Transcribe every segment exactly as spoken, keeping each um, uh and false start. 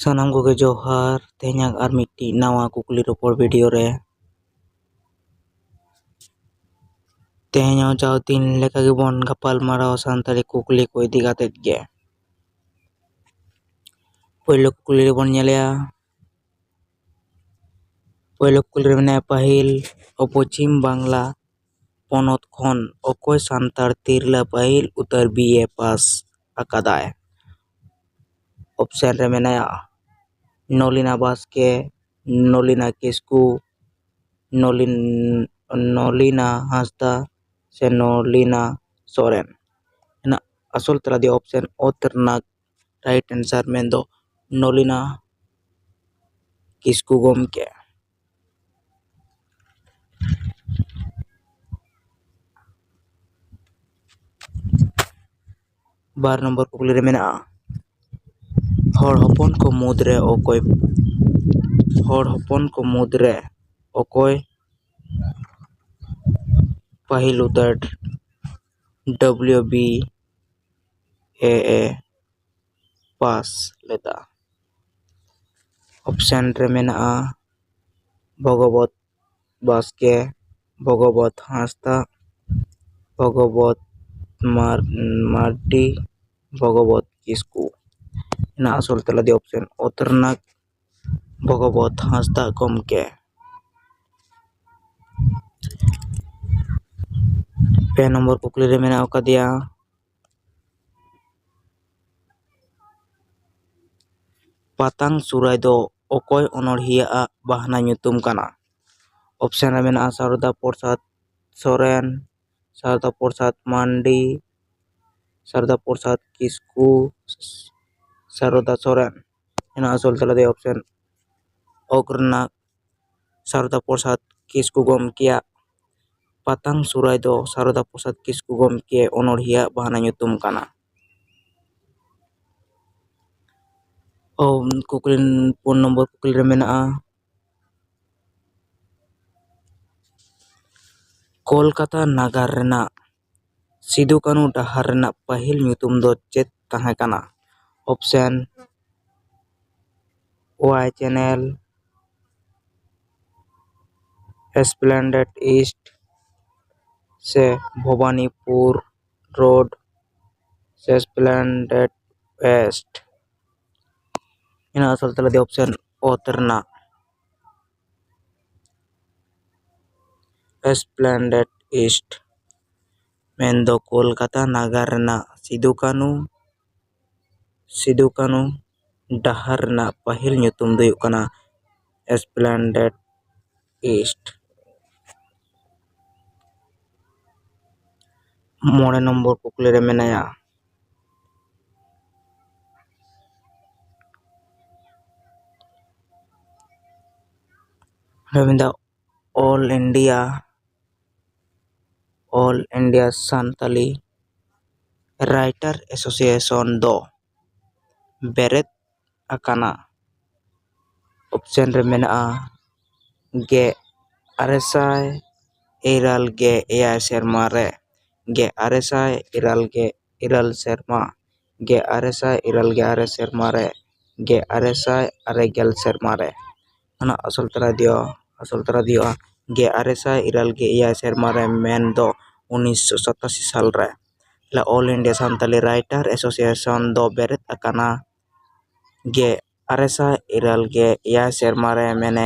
ᱥᱟᱱᱟᱢ ᱠᱚᱜᱮ ᱡᱚᱦᱟᱨ᱾ ᱛᱮᱦᱮᱧᱟᱜ ᱟᱨ ᱢᱤᱫᱴᱤᱡ ᱱᱟᱣᱟ ᱠᱩᱠᱞᱤ ᱨᱚᱯᱚᱲ ᱵᱷᱤᱰᱤᱭᱳ ᱨᱮ᱾ ᱛᱮᱦᱮᱧ ᱦᱚᱸ ᱡᱟᱣ ᱫᱤᱱ ᱞᱮᱠᱟ ᱜᱮᱵᱚᱱ ᱜᱟᱯᱟᱞ ᱢᱟᱨᱟᱣᱟ ᱥᱟᱱᱛᱟᱲᱤ ᱠᱩᱠᱞᱤ ᱠᱚ ᱤᱫᱤ ᱠᱟᱛᱮᱫ ᱜᱮ᱾ ᱯᱳᱭᱞᱳ ᱠᱩᱠᱞᱤ ᱨᱮᱵᱚᱱ ᱧᱮᱞᱮᱜᱼᱟ, ᱯᱳᱭᱞᱳ ᱠᱩᱠᱞᱤ ᱨᱮ ᱢᱮᱱᱟᱭᱟ, ᱯᱟᱹᱦᱤᱞ ᱯᱚᱪᱷᱤᱢ ᱵᱟᱝᱞᱟ ᱯᱚᱱᱚᱛ ᱠᱷᱚᱱ ᱚᱠᱚᱭ ᱥᱟᱱᱛᱟᱲ ᱛᱤᱨᱞᱟᱹ ᱯᱟᱹᱦᱤᱞ ᱩᱛᱟᱹᱨ ᱵᱤ ᱮ ᱯᱟᱥ ᱟᱠᱟᱫᱟᱭ? ᱚᱯᱥᱮᱱ ᱨᱮ ᱢᱮᱱᱟᱭᱟ, ᱱᱚᱞᱤᱱᱟ ᱵᱟᱥᱠᱮ, ᱱᱚᱞᱤᱱᱟ ᱠᱤᱥᱠᱩ, ᱱᱚᱞᱤᱱ ᱱᱚᱞᱤᱱᱟ ᱦᱟᱸᱥᱫᱟ ᱥᱮ ᱱᱚᱞᱤᱱᱟ ᱥᱚᱨᱮᱱ᱾ ᱚᱱᱟ ᱟᱥᱚᱞ ᱛᱮᱞᱟ ᱫᱚ ᱚᱯᱥᱮᱱ ᱚᱛ ᱨᱮᱱᱟᱜ ᱨᱟᱭᱤᱴ ᱟᱱᱥᱟᱨ ᱢᱮᱱᱫᱚ ᱱᱚᱞᱤᱱᱟ ᱠᱤᱥᱠᱩ ᱜᱚᱢᱠᱮ᱾ ᱵᱟᱨ ᱱᱚᱢᱵᱚᱨ ᱠᱩᱠᱞᱤ ᱨᱮ ᱢᱮᱱᱟᱜᱼᱟ, ᱦᱚᱲ ᱦᱚᱯᱚᱱ ᱠᱚ ᱢᱩᱫᱽᱨᱮ ᱚᱠᱚᱭ ᱦᱚᱲ ᱦᱚᱯᱚᱱ ᱠᱚ ᱢᱩᱫᱽᱨᱮ ᱚᱠᱚᱭ ᱯᱟᱹᱦᱤᱞ ᱩᱛᱟᱹᱨ ᱰᱟᱵᱽᱞᱤᱭᱩ ᱵᱤ ᱮ ᱮ ᱯᱟᱥ ᱞᱮᱫᱟ? ᱚᱯᱥᱮᱱ ᱨᱮ ᱢᱮᱱᱟᱜᱼᱟ ᱵᱷᱚᱜᱚᱵᱚᱛ ᱵᱟᱥᱠᱮ, ᱵᱷᱚᱜᱚᱵᱚᱛ ᱦᱟᱸᱥᱫᱟ, ᱵᱷᱚᱜᱚᱵᱚᱛ ᱢᱟᱨ- ᱢᱟᱨᱰᱤ, ᱵᱷᱚᱜᱚᱵᱚᱛ ᱠᱤᱥᱠᱩ᱾ ᱚᱱᱟ ᱟᱥᱚᱞ ᱛᱮᱞᱟ ᱫᱚ ᱚᱯᱥᱮᱱ ᱚᱛ ᱨᱮᱱᱟᱜ ᱵᱷᱚᱜᱚᱵᱚᱛ ᱦᱟᱸᱥᱫᱟ ᱜᱚᱢᱠᱮ᱾ ᱯᱮ ᱱᱚᱢᱵᱚᱨ ᱠᱩᱠᱞᱤ ᱨᱮ ᱢᱮᱱᱟᱜ ᱟᱠᱟᱫᱮᱭᱟ, ᱯᱟᱛᱟᱝ ᱥᱩᱨᱟᱭ ᱫᱚ ᱚᱠᱚᱭ ᱚᱱᱚᱬᱦᱤᱭᱟᱹ ᱟᱜ ᱵᱟᱦᱱᱟ ᱧᱩᱛᱩᱢ ᱠᱟᱱᱟ? ᱚᱯᱥᱮᱱ ᱨᱮ ᱢᱮᱱᱟᱜᱼᱟ ᱥᱟᱨᱚᱫᱟ ᱯᱨᱚᱥᱟᱫᱽ ᱥᱚᱨᱮᱱ, ᱥᱟᱨᱚᱫᱟ ᱯᱨᱚᱥᱟᱫᱽ ᱢᱟᱱᱰᱤ, ᱥᱟᱨᱚᱫᱟ ᱯᱨᱚᱥᱟᱫᱽ ᱠᱤᱥᱠᱩ, ᱥᱟᱨᱚᱫᱟ ᱥᱚᱨᱮᱱ᱾ ᱚᱱᱟ ᱟᱥᱚᱞ ᱛᱮᱞᱟ ᱫᱚ ᱚᱯᱥᱮᱱ ᱚᱠ ᱨᱮᱱᱟᱜ ᱥᱟᱨᱚᱫᱟ ᱯᱨᱚᱥᱟᱫᱽ ᱠᱤᱥᱠᱩ ᱜᱚᱢᱠᱮᱭᱟᱜ ᱯᱟᱛᱟᱝ ᱥᱩᱨᱟᱭ ᱫᱚ ᱥᱟᱨᱚᱫᱟ ᱯᱨᱚᱥᱟᱫᱽ ᱠᱤᱥᱠᱩ ᱜᱚᱢᱠᱮ ᱚᱱᱚᱬᱦᱤᱭᱟᱹ ᱟᱜ ᱵᱟᱦᱱᱟ ᱧᱩᱛᱩᱢ ᱠᱟᱱᱟ᱾ ᱚ, ᱠᱩᱠᱞᱤ, ᱯᱩᱱ ᱱᱚᱢᱵᱚᱨ ᱠᱩᱠᱞᱤ ᱨᱮ ᱢᱮᱱᱟᱜᱼᱟ, ᱠᱳᱞᱠᱟᱛᱟ ᱱᱟᱜᱟᱨ ᱨᱮᱱᱟᱜ ᱥᱤᱫᱩ ᱠᱟᱹᱱᱦᱩ ᱰᱟᱦᱟᱨ ᱨᱮᱱᱟᱜ ᱯᱟᱹᱦᱤᱞ ᱧᱩᱛᱩᱢ ᱫᱚ ᱪᱮᱫ ᱛᱟᱦᱮᱸ ᱠᱟᱱᱟ? ᱚᱯᱥᱮᱱ ᱳᱣᱟᱭ ᱪᱮᱱᱮᱞ, ᱮᱥᱯᱞᱮᱱᱰᱮᱰ ᱤᱥᱴ ᱥᱮ ᱵᱷᱚᱵᱟᱱᱤᱯᱩᱨ ᱨᱳᱰ ᱥᱮ ᱮᱥᱯᱞᱮᱱᱰᱮᱰ ᱳᱭᱮᱥᱴ᱾ ᱤᱱᱟᱹ ᱟᱥᱚᱞ ᱛᱮᱞᱟ ᱫᱤᱭᱟ ᱚᱯᱥᱮᱱ ᱚᱛ ᱨᱮᱱᱟᱜ ᱮᱥᱯᱞᱮᱱᱰᱮᱰ ᱤᱥᱴ ᱢᱮᱱᱫᱚ ᱠᱳᱞᱠᱟᱛᱟ ᱱᱟᱜᱟᱨ ᱨᱮᱱᱟᱜ ᱥᱤᱫᱩ ᱠᱟᱹᱱᱩ ᱥᱤᱫᱩ ᱠᱟᱹᱱᱩ ᱰᱟᱦᱟᱨ ᱨᱮᱱᱟᱜ ᱯᱟᱹᱦᱤᱞ ᱧᱩᱛᱩᱢ ᱫᱚ ᱦᱩᱭᱩᱜ ᱠᱟᱱᱟ ᱮᱥᱯᱞᱮᱱᱰᱮᱰ ᱤᱥᱴ᱾ ᱢᱚᱬᱮ ᱱᱚᱢᱵᱚᱨ ᱠᱩᱠᱞᱤ ᱨᱮ ᱢᱮᱱᱟᱭᱟ, ᱚᱸᱰᱮ ᱢᱮᱱᱫᱟ, all India all India Santali writer association ᱫᱚ ᱵᱮᱨᱮᱫ ᱟᱠᱟᱱᱟ? ᱚᱯᱥᱮᱱ ᱨᱮ ᱢᱮᱱᱟᱜᱼᱟ ᱜᱮ ᱟᱨᱮ ᱥᱟᱭ ᱤᱨᱟᱹᱞ ᱜᱮ ᱮᱭᱟᱭ ᱥᱮᱨᱢᱟ ᱨᱮ, ᱜᱮ ᱟᱨᱮ ᱥᱟᱭ ᱤᱨᱟᱹᱞ ᱜᱮ ᱤᱨᱟᱹᱞ ᱥᱮᱨᱢᱟ, ᱜᱮ ᱟᱨᱮ ᱥᱟᱭ ᱤᱨᱟᱹᱞ ᱜᱮ ᱟᱨᱮ ᱥᱮᱨᱢᱟ ᱨᱮ, ᱜᱮ ᱟᱨᱮ ᱥᱟᱭ ᱟᱨᱮ ᱜᱮᱞ ᱥᱮᱨᱢᱟ ᱨᱮ᱾ ᱚᱱᱟ ᱟᱥᱚᱞ ᱛᱮᱞᱟ ᱫᱤᱭᱟ ᱟᱥᱚᱞ ᱛᱮᱞᱟ ᱫᱤᱭᱟ ᱜᱮ ᱟᱨᱮ ᱥᱟᱭ ᱤᱨᱟᱹᱞ ᱜᱮ ᱮᱭᱟᱭ ᱥᱮᱨᱢᱟ ᱨᱮ, ᱢᱮᱱᱫᱚ ᱩᱱᱤᱥᱥᱚ ᱥᱟᱛᱟᱥᱤ ᱥᱟᱞ ᱨᱮ᱾ All India Santali writer association ᱫᱚ ᱵᱮᱨᱮᱫ ᱟᱠᱟᱱᱟ ᱜᱮ ᱟᱨᱮ ᱥᱟᱭ ᱤᱨᱟᱹᱞ ᱜᱮ ᱮᱭᱟᱭ ᱥᱮᱨᱢᱟ ᱨᱮ, ᱢᱮᱱᱮ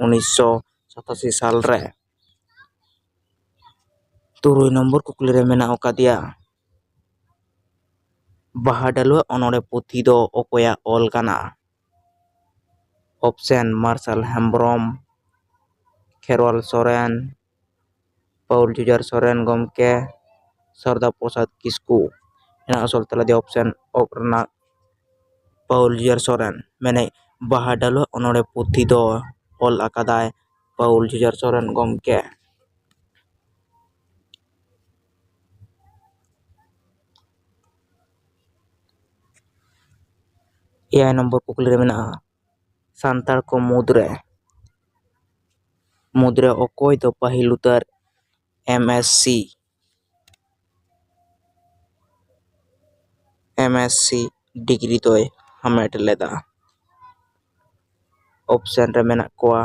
ᱩᱱᱤᱥᱥᱚ ᱥᱟᱛᱟᱥᱤ ᱥᱟᱞ ᱨᱮ᱾ ᱛᱩᱨᱩᱭ ᱱᱚᱢᱵᱚᱨ ᱠᱩᱠᱞᱤ ᱨᱮ ᱢᱮᱱᱟᱜ ᱟᱠᱟᱫᱮᱭᱟ, ᱵᱟᱦᱟ ᱰᱟᱹᱞᱩᱣᱟᱹ ᱚᱱᱚᱬᱦᱮ ᱯᱩᱛᱷᱤ ᱫᱚ ᱚᱠᱚᱭᱟᱜ ᱚᱞ ᱠᱟᱱᱟ? ᱚᱯᱥᱮᱱ, ᱢᱟᱨᱥᱟᱞ ᱦᱮᱢᱵᱨᱚᱢ, ᱠᱷᱮᱨᱣᱟᱞ ᱥᱚᱨᱮᱱ, ᱯᱟᱹᱣᱩᱞ ᱡᱩᱡᱷᱟᱹᱨ ᱥᱚᱨᱮᱱ ᱜᱚᱢᱠᱮ, ᱥᱟᱨᱚᱫᱟ ᱯᱨᱚᱥᱟᱫᱽ ᱠᱤᱥᱠᱩ᱾ ᱮᱱᱟ ᱟᱥᱚᱞ ᱛᱮᱞᱟ ᱫᱚ ᱚᱯᱥᱮᱱ ᱚᱠ ᱨᱮᱱᱟᱜ ᱯᱟᱹᱣᱩᱞ ᱡᱩᱡᱷᱟᱹᱨ ᱥᱚᱨᱮᱱ᱾ ᱢᱮᱱᱮᱫ ᱵᱟᱦᱟ ᱰᱟᱹᱞᱩᱣᱟᱹ ᱚᱱᱚᱬᱦᱮ ᱯᱩᱛᱷᱤ ᱫᱚ ᱚᱞ ᱟᱠᱟᱫᱟᱭ ᱯᱟᱹᱣᱩᱞ ᱡᱩᱡᱷᱟᱹᱨ ᱥᱚᱨᱮᱱ ᱜᱚᱢᱠᱮ᱾ ᱮᱭᱟᱭ ᱱᱚᱢᱵᱚᱨ ᱠᱩᱠᱞᱤ ᱨᱮ ᱢᱮᱱᱟᱜᱼᱟ, ᱥᱟᱱᱛᱟᱲ ᱠᱚ ᱢᱩᱫᱽᱨᱮ ᱢᱩᱫᱽᱨᱮ ᱚᱠᱚᱭ ᱫᱚ ᱯᱟᱹᱦᱤᱞ ᱩᱛᱟᱹᱨ M S C M S C degree ᱫᱚᱭ ᱦᱟᱢᱮᱴ ᱞᱮᱫᱟ? ᱚᱯᱥᱮᱱ ᱨᱮ ᱢᱮᱱᱟᱜ ᱠᱚᱣᱟ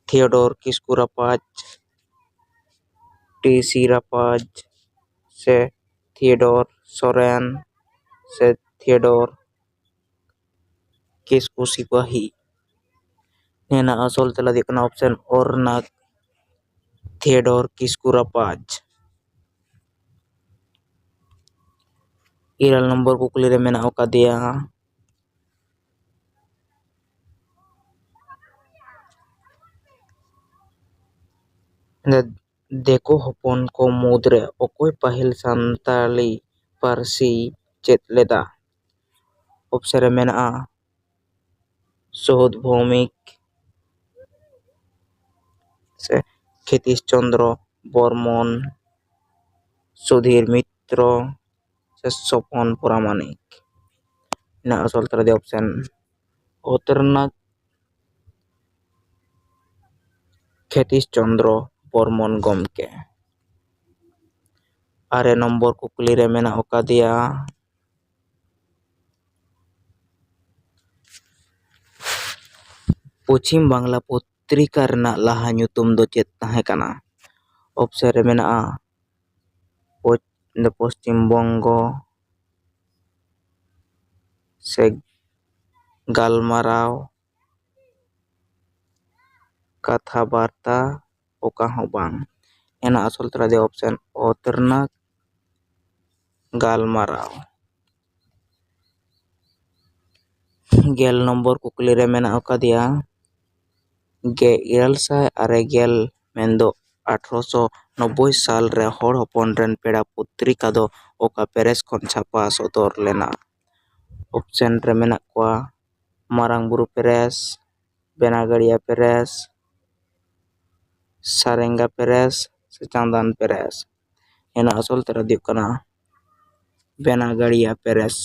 ᱛᱷᱤᱭᱳᱰᱚᱨ ᱠᱤᱥᱠᱩ ᱨᱟᱯᱟᱡᱽ, ᱴᱤ ᱥᱤ ᱨᱟᱯᱟᱡᱽ, ᱥᱮ ᱛᱷᱤᱭᱳᱰᱚᱨ ᱥᱚᱨᱮᱱ, ᱥᱮ ᱛᱷᱤᱭᱳᱰᱚᱨ ᱠᱤᱥᱠᱩ ᱥᱤᱯᱟᱹᱦᱤ᱾ ᱱᱤᱭᱟᱹ ᱨᱮᱱᱟᱜ ᱟᱥᱚᱞ ᱛᱮᱞᱟ ᱫᱚ ᱦᱩᱭᱩᱜ ᱠᱟᱱᱟ ᱚᱯᱥᱮᱱ ᱚᱨᱱᱟᱜᱽ ᱛᱷᱤᱭᱳᱰᱚᱨ ᱠᱤᱥᱠᱩ ᱨᱟᱯᱟᱡᱽ᱾ ᱤᱨᱟᱹᱞ ᱱᱚᱢᱵᱚᱨ ᱠᱩᱠᱞᱤ ᱨᱮ ᱢᱮᱱᱟᱜ ᱟᱠᱟᱫᱮᱭᱟ ᱫᱤᱠᱩ ᱦᱚᱯᱚᱱ ᱠᱚ ᱢᱩᱫᱽᱨᱮ ᱚᱠᱚᱭ ᱯᱟᱹᱦᱤᱞ ᱥᱟᱱᱛᱟᱲᱤ ᱯᱟᱹᱨᱥᱤ ᱪᱮᱫ ᱞᱮᱫᱟ? ᱚᱯᱥᱮᱱ ᱨᱮ ᱢᱮᱱᱟᱜᱼᱟ ᱥᱩᱵᱳᱫᱷ ᱵᱷᱳᱣᱢᱤᱠ, ᱥᱮ ᱠᱷᱤᱛᱤᱥ ᱪᱚᱱᱫᱨᱚ ᱵᱚᱨᱢᱚᱱ, ᱥᱩᱫᱷᱤᱨ ᱢᱤᱛᱨᱚ, ᱥᱮ ᱥᱚᱯᱚᱱ ᱯᱚᱨᱟᱢᱟᱱᱤᱠ᱾ ᱤᱱᱟᱹ ᱟᱥᱚᱞ ᱛᱮᱞᱟ ᱫᱚ ᱚᱯᱥᱮᱱ ᱚᱛᱨᱮᱱᱟᱜᱽ ᱠᱷᱤᱛᱤᱥ ᱪᱚᱱᱫᱨᱚ ᱵᱚᱨᱢᱚᱱ ᱜᱚᱢᱠᱮ᱾ ᱟᱨᱮ ᱱᱚᱢᱵᱚᱨ ᱠᱩᱠᱞᱤ ᱨᱮ ᱢᱮᱱᱟᱜ ᱟᱠᱟᱫᱮᱭᱟ ᱯᱚᱪᱷᱤᱢ ᱵᱟᱝᱞᱟ ᱯᱚᱛᱨᱤᱠᱟ ᱨᱮᱱᱟᱜ ᱞᱟᱦᱟ ᱧᱩᱛᱩᱢ ᱫᱚ ᱪᱮᱫ ᱛᱟᱦᱮᱸ ᱠᱟᱱᱟ? ᱚᱯᱥᱮᱱ ᱨᱮ ᱢᱮᱱᱟᱜᱼᱟ ᱯᱚᱪ-, ᱯᱚᱥᱪᱤᱢ ᱵᱚᱝᱜᱚ, ᱥᱮ ᱜᱟᱞᱢᱟᱨᱟᱣ, ᱠᱟᱛᱷᱟ ᱵᱟᱨᱛᱟ, ᱚᱠᱟ ᱦᱚᱸ ᱵᱟᱝ᱾ ᱮᱱᱟ ᱟᱥᱚᱞ ᱛᱮᱞᱟ ᱫᱚ ᱚᱯᱥᱮᱱ ᱚᱛᱨᱮᱱᱟᱜᱽ ᱜᱟᱞᱢᱟᱨᱟᱣ᱾ ᱜᱮᱞ ᱱᱚᱢᱵᱚᱨ ᱠᱩᱠᱞᱤ ᱨᱮ ᱢᱮᱱᱟᱜ ᱟᱠᱟᱫᱮᱭᱟ ᱜᱮᱞ ᱤᱨᱟᱹᱞ ᱥᱟᱭ ᱟᱨᱮ ᱜᱮᱞ, ᱢᱮᱱᱫᱚ ᱟᱴᱷᱨᱚᱥᱚ ᱱᱚᱵᱵᱳᱭ ᱥᱟᱞ ᱨᱮ ᱦᱚᱲ ᱦᱚᱯᱚᱱ ᱨᱮᱱ ᱯᱮᱲᱟ ᱯᱚᱛᱨᱤᱠᱟ ᱫᱚ ᱚᱠᱟ ᱯᱮᱨᱮᱥ ᱠᱷᱚᱱ ᱪᱷᱟᱯᱟ ᱥᱚᱫᱚᱨ ᱞᱮᱱᱟ? ᱚᱯᱥᱮᱱ ᱨᱮ ᱢᱮᱱᱟᱜ ᱠᱚᱣᱟ ᱢᱟᱨᱟᱝ ᱵᱩᱨᱩ ᱯᱮᱨᱮᱥ, ᱵᱮᱱᱟᱜᱟᱲᱤᱭᱟ ᱯᱮᱨᱮᱥ, ᱥᱟᱨᱮᱝᱜᱟ ᱯᱮᱨᱮᱥ, ᱥᱮ ᱪᱟᱸᱫᱟᱱ ᱯᱮᱨᱮᱥ᱾ ᱮᱱᱟ ᱟᱥᱚᱞ ᱛᱮᱞᱟ ᱫᱚ ᱦᱩᱭᱩᱜ ᱠᱟᱱᱟ ᱵᱮᱱᱟᱜᱟᱲᱤᱭᱟ ᱯᱮᱨᱮᱥ᱾